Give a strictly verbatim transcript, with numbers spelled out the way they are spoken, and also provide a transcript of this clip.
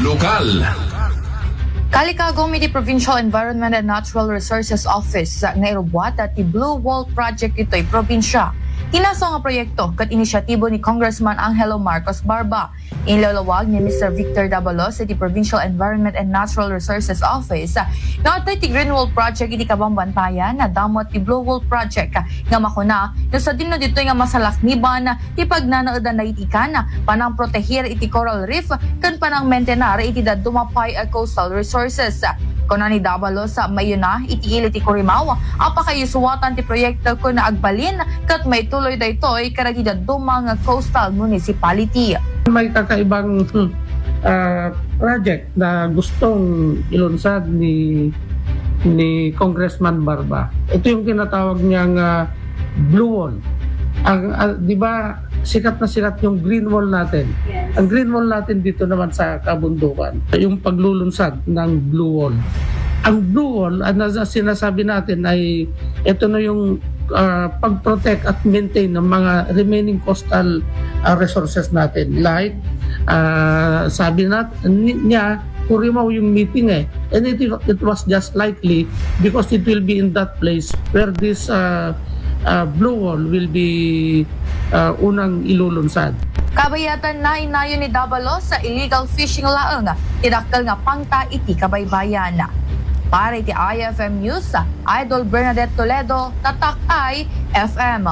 Lokal. Kalikagom iti Provincial Environment and Natural Resources Office nga irubbuat ti Blue Wall Project ditoy probinsya. Ti nasao nga proyekto ket inisyatibo ni Congressman Angelo Marcos Barba. Inlawlawag ni Mister Victor Dabalos iti Provincial Environment and Natural Resources Office nga adtoy ti Green Wall Project iti kabambantayan, damot ti Blue Wall Project nga makuna no sadino ditoy nga masalakniban ti pagnanaedan dagiti ikan, panangprotehir iti coral reef, ken panangmaintenar iti dadduma pay a coastal resources. Kuna ni Dabalos, maiyona iti ili ti Kurimaw a pakayusuatan ti proyekto ken agbalin ket maituloy daytoy kadagiti dadduma nga coastal municipality. May kakaibang hmm, ah, project na gustong ilunsad ni ni Congressman Barba. Ito yung tinatawag niyang ah, blue wall. Ang ah, 'di ba, sikat na sikat yung green wall natin. Ang green wall natin dito naman sa kabundukan, yung paglulunsad ng blue wall. Ang blue wall, ang nasa- sinasabi natin ay ito na yung ah, pag-protect at maintain ng mga remaining coastal ah, resources natin. Like, ah, sabi na ni- niya, Kurimaw yung meeting eh. And it, it was just likely because it will be in that place where this uh, uh, blue wall will be uh, unang ilulunsad. Kabayatan, nainayon ni Dabalos sa illegal fishing laeng ti dakkel nga pangta iti kabaybayan. Para iti I F M News, Idol Bernadette Toledo, Tatak I F M.